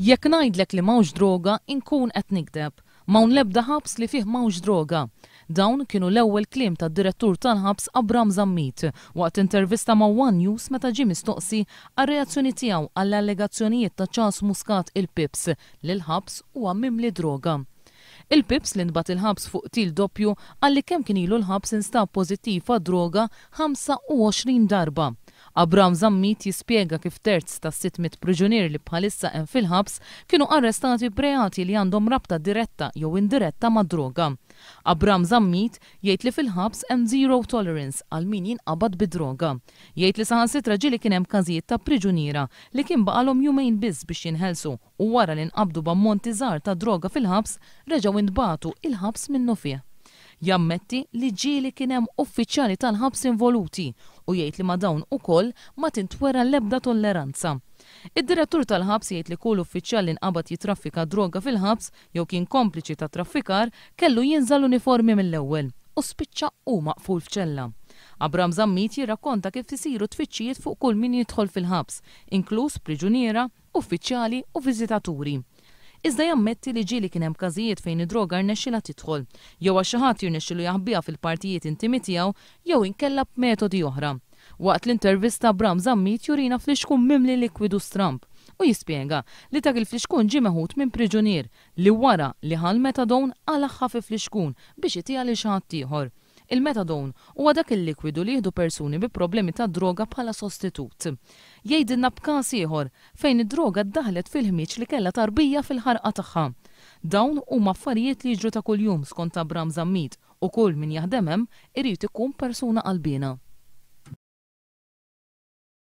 Jekk ngħidlek li m'hawnx droga, inkun qed nigdeb. M'hawn l-ebda ħabs li fih m'hawnx droga. Dawn kienu l-ewwel kliem tad-Direttur tal-Ħabs Abram Zammit waqt intervista ma' one News meta ġie mistoqsi għar-reazzjoni tiegħu għall-allegazzjonijiet ta' Charles Muscat il-Pips li l-ħabs huwa mimli droga. Il-Pips li ntbagħat il-ħabs fuq qtil doppju qal li kemm kien ilu l-ħabs instab pożittiv għad-droga 25 darba. Abram Zammit jispjega kif terz tas-600 priġunier li bħalissa hemm fil-ħabs kienu arrestati b'reati li għandhom rabta diretta jew indiretta mad-droga. Abram Zammit jgħid li fil-ħabs hemm zero tolerance għal min jinqabad bid-droga. Jgħid li saħansitra ġieli kien hemm każijiet ta' priġuniera li kien baqalhom jumejn biss biex jinħelsu u wara li nqabdu b'ammonti żgħar ta' droga fil-ħabs reġgħu ntbagħtu il-ħabs minnufih. Jammetti li ġieli kien hemm uffiċjali tal-ħabs involuti u jgħid li ma' dawn ukoll ma tintwera l-ebda tolleranza. Id-direttur tal-ħabs jgħid li kull uffiċjal li nqabad jitraffika droga fil-ħabs jew kien kompliċi ta' traffikar kellu jinża' l-uniformi mill-ewwel u spiċċa hu maqful f'ċella. Abram Zammit jirrakkonta kif isiru tfittxijiet fuq kull min jidħol fil-ħabs, inkluż priġuniera, uffiċjali u viżitaturi. Iżda jammetti li ġieli kien hemm każijiet fejn id-droga rnexxilha tidħol, jew għax xi ħadd jirnexxilu jaħbiha fil-partijiet intimi tiegħu jew inkella b'metodi oħra. Waqt l-intervista Abram Zammit jurina flixkun mimli likwidu stramb u jispjega li dak il-flixkun ġie meħud minn priġunier li wara li ħa l-methadone qalagħha fi flixkun biex itiha lil xi ħadd ieħor. Il-methadone huwa dak il-likwidu li jieħdu persuni bi problemi ta' droga bħala sostitut. Jgħidilna b'każ ieħor fejn id-droga ddaħlet fil-ħmieġ li kellha tarbija fil-ħarqa tagħha. Dawn huma affarijiet li jiġru ta' kuljum skont Abram Zammit u kull min jaħdem hemm irid ikun persuna qalbiena.